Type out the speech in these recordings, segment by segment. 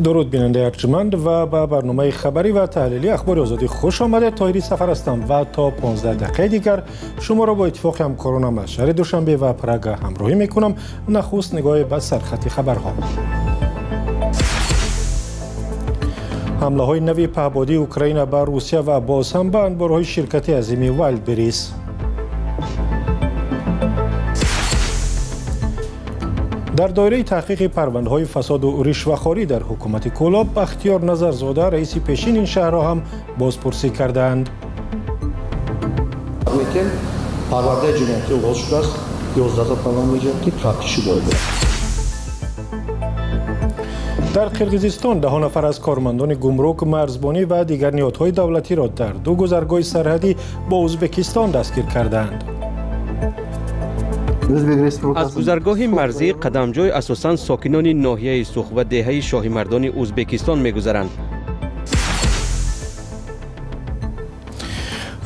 Дуруд, бинандаи арҷманд, ва ба барномаи хабарӣ ва таҳлилии Ахбори Озодӣ хуш омадед. Тоҳири Сафар ҳастам ва то 15 дақиқаи дигар шуморо бо иттифоқи ҳамкоронам аз шаҳри Душанбе ва Прага ҳамроҳӣ мекунам. Нахуст нигоҳе ба сархати хабарҳо. Ҳамлаҳои нави паҳбодии Украина ба Русия ва боз ҳам ба анборҳои ширкати азими Вайлдберриз. Дар доираи таҳқиқи парвандаҳои фасоду ришвахорӣ дар ҳукумати Кӯлоб, Бахтиёр Назарзода, раиси пешини ин шаҳрро ҳам бозпурсӣ кардаанд. Парвандаи ҷиноятӣ оғоз шудааст, 11 парвандаи ҷиноятӣ тафтиши бояд. Дар Қирғизистон даҳо нафар аз кормандони гумрук, марзбонӣ ва дигар ниҳодҳои давлатиро дар ду гузаргоҳи сарҳадӣ бо Ӯзбекистон дастгир кардаанд. Аз гузаргоҳи марзии Қадамҷой асосан сокинони ноҳияи Сух ва деҳаи Шоҳимардони Ӯзбекистон мегузаранд.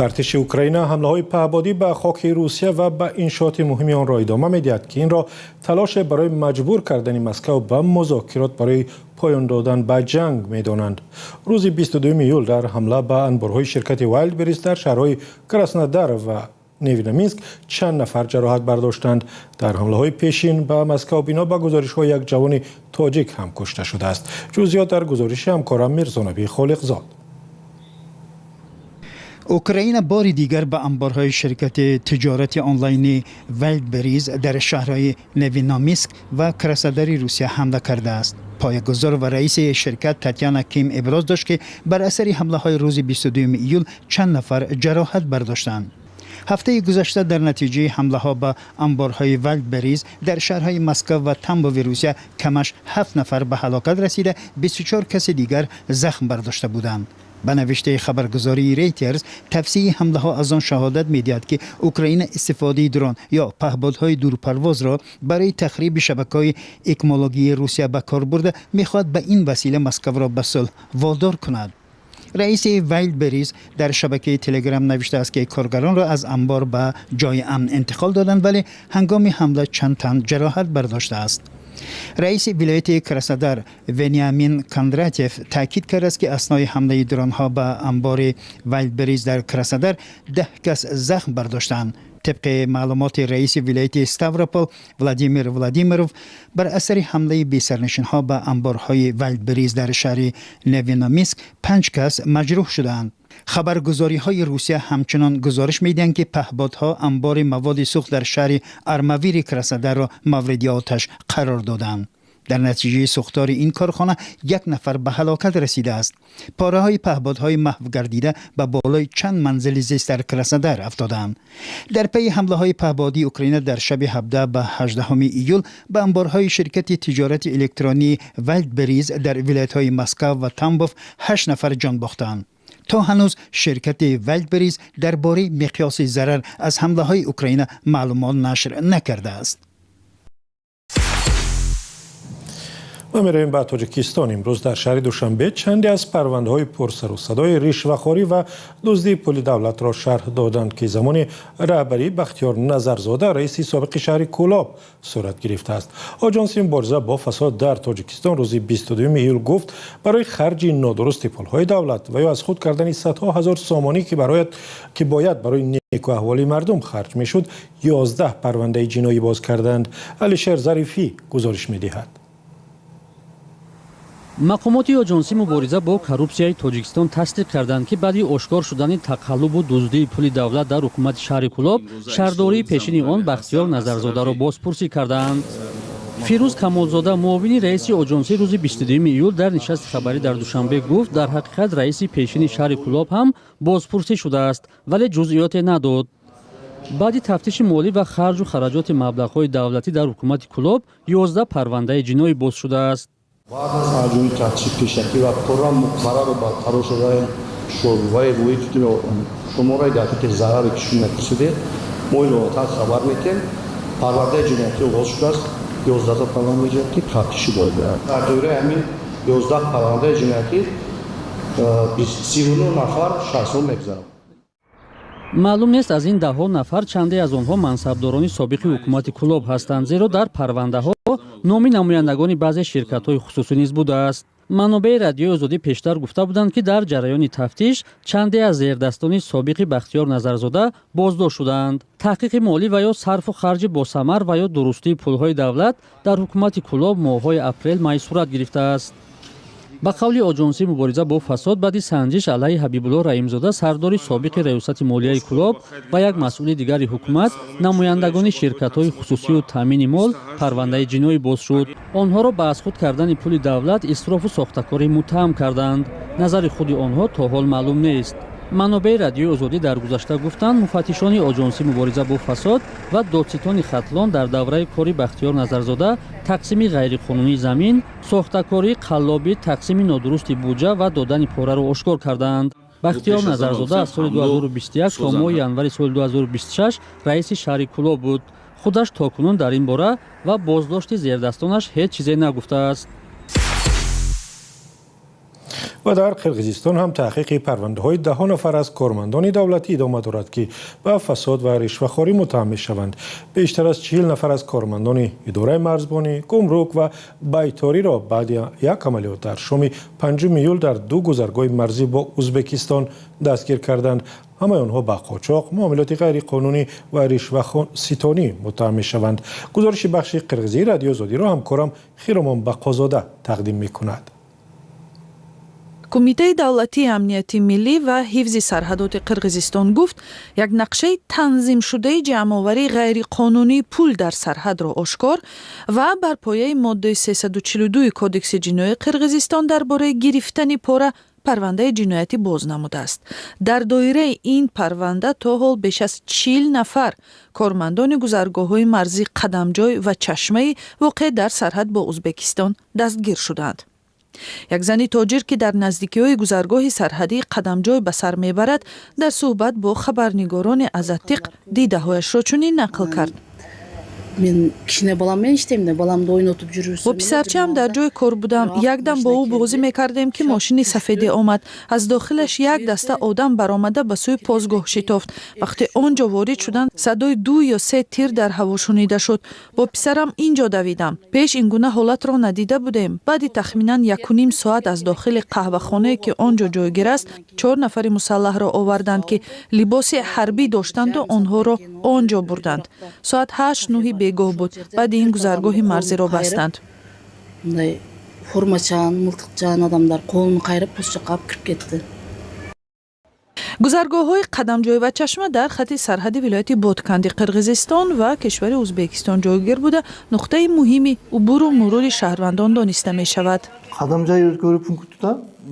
Артиши Украина ҳамлаҳои паҳбодӣ ба хоки Русия ва ба иншооти муҳими онро идома медиҳад, ки инро талоше барои маҷбур кардани Москав ба музокирот барои поён додан ба ҷанг медонанд. Рӯзи 22 июл дар ҳамла ба анборҳои ширкати Вайлдберриз дар шаҳрҳои Краснодар ва Невиноминск чанд нафар ҷароҳат бардоштанд. Дар ҳамлаҳои пешин ба Москав бино ба гузоришҳо як ҷавони тоҷик ҳам кушта шудааст. Ҷузъиёт дар гузориши ҳамкорам Мирзонабӣ Холиқзод. Украина бори дигар ба анборҳои ширкати тиҷорати онлайни Вайлдберриз дар шаҳрҳои Невиномиск ва Краснодари Русия ҳамла кардааст. Поягузор ва раиси ширкат Татьяна Ким иброз дошт, ки бар асари ҳамлаҳои рӯзи 22 июл чанд нафар ҷароҳат бардоштанд. Ҳафтаи гузашта дар натиҷаи ҳамлаҳо ба анборҳои Вайлдберриз дар шаҳрҳои Москав ва Тамбови Русия камаш 7 нафар ба ҳалокат расида, 24 каси дигар захм бардошта буданд. Ба навиштаи хабаргузории Рейтерс, тафсири ҳамлаҳо аз он шаҳодат медиҳад, ки Украина истифодаи дрон ё паҳбодҳои дурпарвозро барои тахриби шабакаҳои экмологии Русия ба кор бурда, мехоҳад ба ин васила Москавро ба сулҳ водор кунад. Раиси Вайлдберриз дар шабакаи Телеграм навиштааст, ки коргаронро аз анбор ба ҷои амн интиқол доданд, вале ҳангоми ҳамла чанд тан ҷароҳат бардоштааст. Раиси вилояти Краснодар Вениамин Кондратьев таъкид кардааст, ки аснои ҳамлаи дронҳо ба анбори Вайлдберриз дар Краснодар 10 кас захм бардоштаанд. Тибқи маълумоти раиси вилояти Ставропол Владимир Владимиров, бар асари ҳамлаи бесарнишинҳо ба анборҳои Вайлдберриз дар шаҳри Невиномиск 5 кас маҷрӯҳ шудаанд. Хабаргузориҳои Русия ҳамчунон гузориш медиҳанд, ки паҳбодҳо анбори маводи сӯхт дар шаҳри Армавири Краснодарро мавриди оташ қарор доданд. Дар натиҷаи сӯхтори ин корхона як нафар ба ҳалокат расидааст. Пораҳои паҳбодҳои маҳв гардида ба болои чанд манзили зист дар Краснодар афтодаанд. Дар пайи ҳамлаҳои паҳбодии Украина дар шаби 17 ба 18 июл ба анборҳои ширкати тиҷорати электронии Вайлдберриз дар вилоятҳои Москав ва Тамбов 8 нафар ҷон бохтаанд. То ҳанӯз ширкати Вайлдберриз дар бораи миқёси зарар аз ҳамлаҳои Украина маълумот нашр накардааст. Ма меравем ба Тоҷикистон. Имрӯз дар шаҳри Душанбе чанде аз парвандаҳои пурсару садои ришвахорӣ ва дуздии пули давлатро шарҳ доданд, ки замони раҳбарии Бахтиёр Назарзода, раиси собиқи шаҳри Кӯлоб, сурат гирифтааст. Оҷонси мубориза бо фасод дар Тоҷикистон рӯзи 22 июл гуфт, барои харҷи нодурусти пулҳои давлат ва ё аз худ кардани садҳо ҳазор сомонӣ, ки бояд барои неку аҳволи мардум харҷ мешуд, 11 парвандаи ҷиноӣ боз карданд. Алишер Зарифӣ гузориш медиҳад. Мақомоти оҷонсӣ мубориза бо коррупсияи Тоҷикистон тасдиқ карданд, ки баъди ошкор шудани тақаллубу дуздии пули давлат дар ҳукумати шаҳри Кӯлоб, шаҳрдории пешини он Бахтиёр Назарзодаро бозпурсӣ кардаанд. Фирӯз Камолзода, муовини раиси оҷонсӣ, рӯзи 22 июл дар нишасти хабарӣ дар Душанбе гуфт, дар ҳақиқат раиси пешини шаҳри Кӯлоб ҳам бозпурсӣ шудааст, вале ҷузъиёте надод. Баъди тафтиши молӣ ва харҷу хараҷоти маблағҳои давлатӣ дар ҳукумати Кӯлоб 11 парвандаи ҷиноӣ боз шудааст. Баъд аз анҷоми тафтиши пешакӣ ва пурра муқаррару барқарор шудани шӯъбаи рӯи шумораи дақиқи зараре, ки шумо мепурсидед, мо иловатан хабар медиҳем. Парвандаи ҷиноятӣ оғоз шудааст, 11 парвандаи ҷиноятӣ тафтиши бояд. Дар доираи ҳамин 11 парвандаи ҷиноятӣ 39 нафар шахсон мегузаранд. Маълум нест, аз ин даҳҳо нафар чанде аз онҳо мансабдорони собиқи ҳукумати Кӯлоб ҳастанд, зеро дар парвандаҳо номи намояндагони баъзе ширкатҳои хусусӣ низ будааст. Манобеи Радиои Озодӣ пештар гуфта буданд, ки дар ҷараёни тафтиш чанде аз зердастони собиқи Бахтиёр Назарзода боздошт шудаанд. Таҳқиқи молӣ ва ё сарфу харҷи босамар ва ё дурустии пулҳои давлат дар ҳукумати Кӯлоб моҳҳои апрел май сурат гирифтааст. Ба қавли Оҷонсии мубориза бо фасод, баъди санҷиш алайҳи Ҳабибулло Раимзода, сардори собиқи раёсати молияи Кӯлоб, ва як масъули дигари ҳукумат, намояндагони ширкатҳои хусусию таъмини мол, парвандаи ҷиноӣ боз шуд. Онҳоро ба аз худ кардани пули давлат, исрофу сохтакорӣ муттаҳам карданд. Назари худи онҳо то ҳол маълум нест. Манобеи Радиои Озодӣ дар гузашта гуфтанд, муфаттишони Оҷонсии мубориза бо фасод ва додситони Хатлон дар давраи кори Бахтиёр Назарзода тақсими ғайриқонунии замин, сохтакорӣ, қаллобӣ, тақсими нодурусти буҷа ва додани пораро ошкор кардаанд. Бахтиёр Назарзода аз соли 2021 то моҳи январи соли 2026 раиси шаҳри Кӯлоб буд. Худаш то кунун дар ин бора ва боздошти зердастонаш ҳеҷ чизе нагуфтааст. Ва дар Қирғизистон ҳам таҳқиқи парвандаҳои даҳо нафар аз кормандони давлатӣ идома дорад, ки ба фасод ва ришвахорӣ муттаҳам мешаванд. Бештар аз 40 нафар аз кормандони идораи марзбонӣ, гумрук ва байториро баъди як амалиёт дар шоми 5 июл дар ду гузаргоҳи марзӣ бо Узбекистон дастгир карданд. Ҳамаи онҳо ба қочоқ, муомилоти ғайриқонунӣ ва ришваситонӣ муттаҳам мешаванд. Гузориши бахши қирғизии Радиои Озодиро ҳамкорам Хиромон Бақозода тақдим мекунад. Кумитаи давлатии амнияти миллӣ ва ҳифзи сарҳадоти Қирғизистон гуфт, як нақшаи танзимшудаи ҷамъоварии ғайриқонунии пул дар сарҳадро ошкор ва бар пояи моддаи 342 Кодекси ҷиноии Қирғизистон дар бораи гирифтани пора парвандаи ҷиноятӣ боз намудааст. Дар доираи ин парванда то ҳол беш аз 40 нафар кормандони гузаргоҳҳои марзӣ Қадамҷой ва Чашмаи воқеъ дар сарҳад бо Узбекистон дастгир шуданд. Як зани тоҷир, ки дар наздикиҳои гузаргоҳи сарҳадии Қадамҷой ба сар мебарад, дар суҳбат бо хабарнигорони Азаттиқ дидаҳояшро чунин нақл кард. Мен кичине балам менен иштейм да, баламды ойнотуп жүрүп. Бо писарчаам дар ҷои кор будам. Якдам бо ӯ бозӣ мекардем, ки мошини сафеде омад. Аз дохилаш як даста одам баромада, ба сӯи посгоҳ шитофт. Вақте он ҷо ворид шуданд, садои ду ё се тир дар ҳаво шунида шуд. Бо писарам ин ҷо давидам. Пеш ин гуна ҳолатро надида будем. Баъди тахминан 1,5 соат аз дохили қаҳвахонае, ки он ҷо ҷойгир аст, чор нафари мусаллаҳро оварданд, ки либоси ҳарбӣ доштанду онҳоро он ҷо бурданд. Соат 8-9 бегоҳ буд. Баъди ин гузаргоҳи марзиро бастанд. Мындай формачан, мылтыкчан адамдар колун кайрап, пост жака алып кирип кетти. Гузаргоҳҳои Қадамҷой ва Чашма дар хати сарҳади вилояти Ботканди Қирғизистон ва кишвари Узбекистон ҷойгир буда, нуқтаи муҳими убуру мурури шаҳрвандон дониста мешавад. Кадамжай өткөрүү пунктунда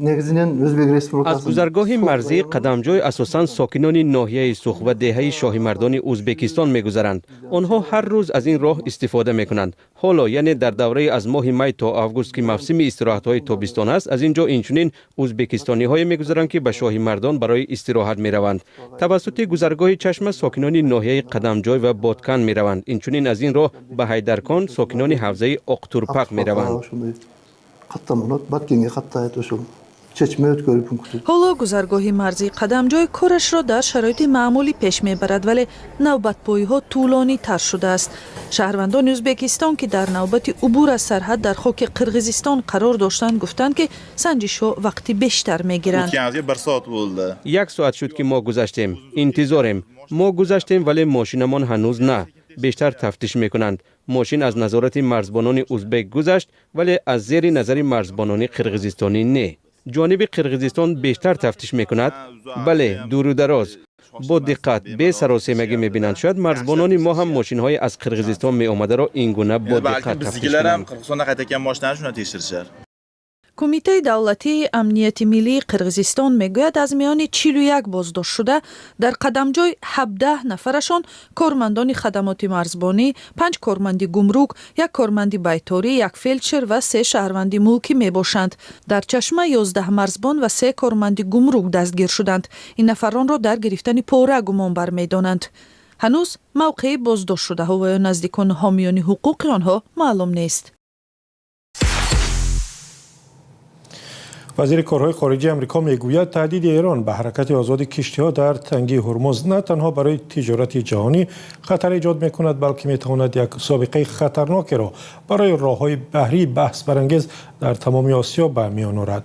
негизинен Өзбек Аз Республикасынын гузаргоҳи марзии Қадамҷой асосан сокинони ноҳияи Сух ва деҳаи Шоҳимардони Узбекистон мегузаранд. Онҳо ҳар рӯз аз ин роҳ истифода мекунанд. Ҳоло, яъне дар давраи аз моҳи май то август, ки мавсими истироҳатҳои тобистон аст, аз ин ҷо инчунин узбекистониҳое мегузаранд, ки ба Шоҳимардон барои истироҳат мераванд. Тавассути гузаргоҳи Чашма сокинони ноҳияи Қадамҷой ва Боткан мераванд. Инчунин аз ин роҳ ба Ҳайдаркон сокинони ҳавзаи Оқтурпақ мераванд. Ошондой каттам болот, Баткенге каттайт ошол Чечме өткөрүү пункту. Ҳоло гузаргоҳи марзии Қадамҷой корашро дар шароити маъмулӣ пеш мебарад, вале навбатпоиҳо тӯлонитар шудааст. Шаҳрвандони Ӯзбекистон, ки дар навбати убур аз сарҳад дар хоки Қирғизистон қарор доштанд, гуфтанд, ки санҷишҳо вақти бештар мегиранд. O'tganimizga bir soat bo'ldi. Як соат шуд, ки мо гузаштем, интизорем. Мо гузаштем, вале мошинамон ҳанӯз на. Бештар тафтиш мекунанд. Мошин аз назорати марзбонони узбек гузашт, вале аз зери назари марзбонони қирғизистонӣ не. Ҷониби Қирғизистон бештар тафтиш мекунад. Бале, дуру дароз, бо диққат, бесаросемагӣ мебинанд. Шояд марзбонони мо ҳам мошинҳои аз Қирғизистон меомадаро ин гуна бо Endi balkim диққат тафтиш biznikilar ham кунанд. Qirg'izistondan qaytayotgan mashinani shunday tekshirishar. Кумитаи давлатии амнияти миллии Қирғизистон мегӯяд, аз миёни 41 боздоштшуда дар Қадамҷой 17 нафарашон кормандони хадамоти марзбонӣ, панҷ корманди гумрук, як корманди байторӣ, як фелдшер ва се шаҳрванди мулкӣ мебошанд. Дар Чашма 11 марзбон ва се корманди гумрук дастгир шуданд. Ин нафаронро дар гирифтани пора гумонбар медонанд. Ҳанӯз мавқеи боздоштшудаҳо ва ё наздикону ҳомиёни ҳуқуқи онҳо маълум нест. Вазири корҳои хориҷии Амрико мегӯяд, таҳдиди Эрон ба ҳаракати озоди киштиҳо дар Тангии Ҳурмуз на танҳо барои тиҷорати ҷаҳонӣ хатар эҷод мекунад, балки метавонад як собиқаи хатарнокеро барои роҳҳои баҳрии баҳсбарангез дар тамоми Осиё ба миён орад.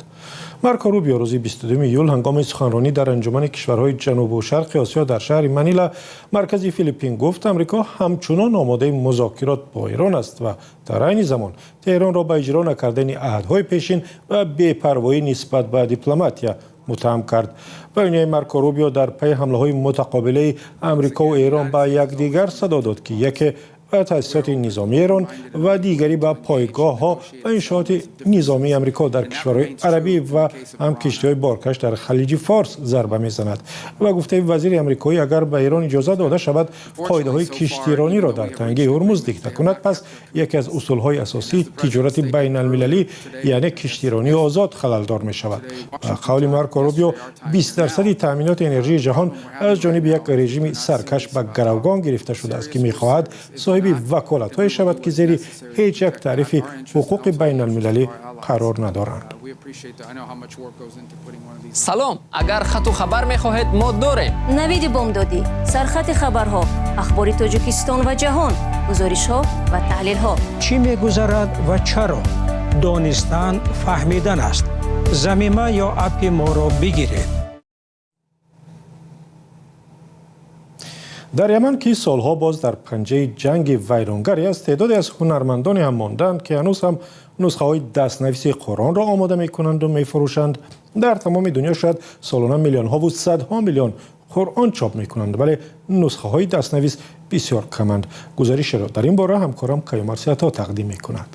Марко Рубио рӯзи 22 июл ҳангоми суханронӣ дар Анҷумани кишварҳои Ҷанубу Шарқи Осиё дар шаҳри Манила, маркази Филиппин, гуфт, Амрико ҳамчунон омодаи музокирот бо Эрон аст ва дар айни замон Теҳронро ба иҷро накардани аҳдҳои пешин ва бепарвоӣ нисбат ба дипломатия муттаҳам кард. Баёнияи Марко Рубио дар пайи ҳамлаҳои мутақобилаи Амрикову Эрон ба якдигар садо дод, ки яке ба таъсисоти низомии Эрон ва дигаре ба пойгоҳҳо ва иншооти низомии Амрико дар кишварҳои арабӣ ва ҳам киштиҳои боркаш дар Халиҷи Форс зарба мезанад. Ба гуфтаи вазири амрикоӣ, агар ба Эрон иҷоза дода шавад қоидаҳои киштирониро дар Тангии Ҳурмуз дикта кунад, пас яке аз усулҳои асосии тиҷорати байналмилалӣ, яъне киштиронии озод, халалдор мешавад. Ба қавли Марко Рубио, 20 дарсади таъминоти энержии ҷаҳон аз ҷониби як режими саркаш ба гаравгон гирифта шудааст, ки мехоҳад соҳиби ваколатҳое шавад, ки зери ҳеҷ як таърифи ҳуқуқи байналмилалӣ қарор надоранд. Салом, агар хату хабар мехоҳед, мо дорем. Навиди бомдодӣ, сархати хабарҳо, ахбори Тоҷикистон ва ҷаҳон, гузоришҳо ва таҳлилҳо. Чӣ мегузарад ва чаро? Донистан фаҳмидан аст. Замима ё аппи моро бигиред. Дар Яман, ки солҳо боз дар панҷаи ҷанги вайронгаре аст, теъдоде аз ҳунармандоне ҳам мондаанд, ки ҳанӯз ҳам нусхаҳои дастнависи Қуръонро омода мекунанду мефурӯшанд. Дар тамоми дунё шояд солона миллионҳову садҳо миллион Қуръон чоп мекунанд, вале нусхаҳои дастнавис бисёр каманд. Гузоришеро дар ин бора ҳамкорам Каюмарс Ато тақдим мекунад.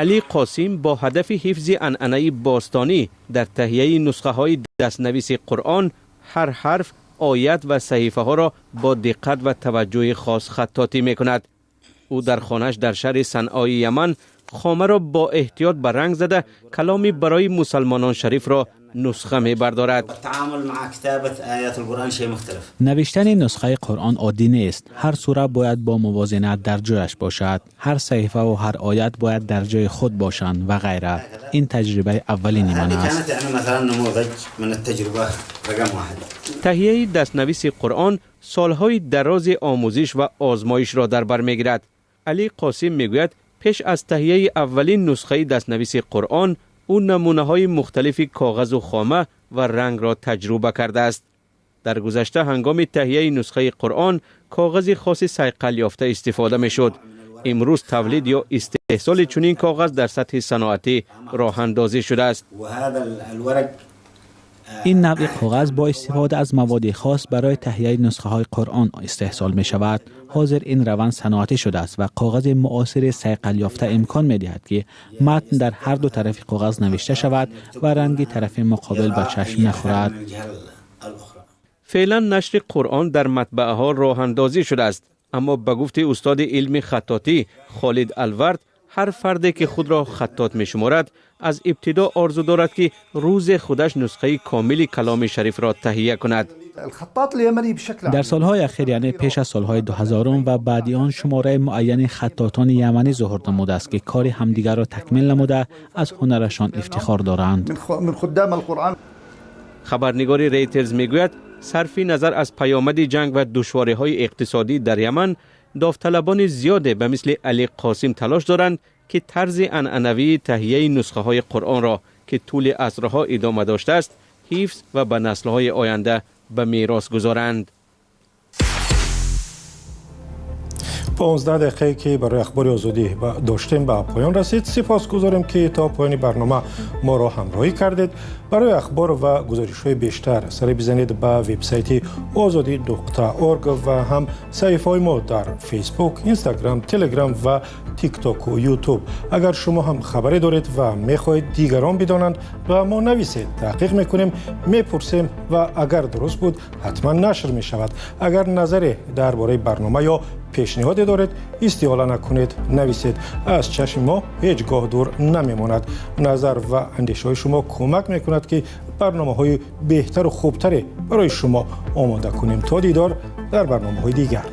Алӣ Қосим бо ҳадафи ҳифзи анъанаи бостонӣ дар таҳияи нусхаҳои дастнависи Қуръон ҳар ҳарф, оят ва саҳифаҳоро бо диққат ва таваҷҷӯҳи хос хаттотӣ мекунад. Ӯ дар хонааш дар шаҳри Санъои Яман хомаро бо эҳтиёт ба ранг зада, каломи барои мусалмонон шарифро нусха мебардорад. Навиштани нусхаи Қуръон оддӣ нест. Ҳар сура бояд бо мувозинат дар ҷояш бошад, ҳар саҳифаву ҳар оят бояд дар ҷои худ бошанд ва ғайра. Ин таҷрибаи аввалини ман аст. Таҳияи дастнависи Қуръон солҳои дарози омӯзиш ва озмоишро дар бар мегирад. Алӣ Қосим мегӯяд, пеш аз таҳияи аввалин нусхаи дастнависи Қуръон ӯ намунаҳои мухталифи коғазу хома ва рангро таҷруба кардааст. Дар гузашта ҳангоми таҳияи нусхаи Қуръон коғази хоси сайқалёфта истифода мешуд. Имрӯз тавлид ё истеҳсоли чунин коғаз дар сатҳи саноатӣ роҳандозӣ шудааст. Ин навъи коғаз бо истифода аз маводи хос барои таҳияи нусхаҳои Қуръон истеҳсол мешавад. Ҳозир ин раванд саноатӣ шудааст ва коғази муосири сайқалёфта имкон медиҳад, ки матн дар ҳар ду тарафи коғаз навишта шавад ва ранги тарафи муқобил ба чашм нахӯрад. Феълан нашри Қуръон дар матбааҳо роҳандозӣ шудааст, аммо ба гуфти устоди илми хаттотӣ Холид Алвард, ҳар фарде ки худро хаттот мешуморад, аз ибтидо орзу дорад, ки рӯзе худаш нусхаи комили каломи шарифро таҳия кунад. Дар солҳои ахир, яъне пеш аз солҳои дуҳазорум ва баъди он, шумораи муайяни хаттотони яманӣ зуҳур намудааст, ки кори ҳамдигарро такмил намуда, аз ҳунарашон ифтихор доранд. Хабарнигори Рейтерз мегӯяд, сарфи назар аз паёмади ҷанг ва душвориҳои иқтисодӣ дар Яман, довталабони зиёде ба мисли Алӣ Қосим талош доранд, ки тарзи анъанавии таҳияи нусхаҳои Қуръонро, ки тӯли асрҳо идома доштааст, ҳифз ва ба наслҳои оянда ба мерос гузоранд. 15 дақиқае, ки барои Ахбори Озодӣ доштем, ба поён расид. Сипосгузорем, ки то поёни барнома моро ҳамроҳӣ кардед. Барои ахбор ва гузоришҳои бештар саре бизанед ба вебсайти озодӣ.org ва ҳам саҳифаҳои мо дар Фейсбук, Инстаграм, Телеграм ва Тиктоку Ютуб. Агар шумо ҳам хабаре доред ва мехоҳед дигарон бидонанд, ба мо нависед. Таҳқиқ мекунем, мепурсем ва агар дуруст буд, ҳатман нашр мешавад. Агар назаре дар бораи барнома ё пешниҳоде доред, истиҳола накунед, нависед. Аз чашми мо ҳеҷ гоҳ дур намемонад. Назар ва андешаҳои шумо кӯмак мекунад, ки барномаҳои беҳтару хубтаре барои шумо омода кунем. То дидор дар барномаҳои дигар.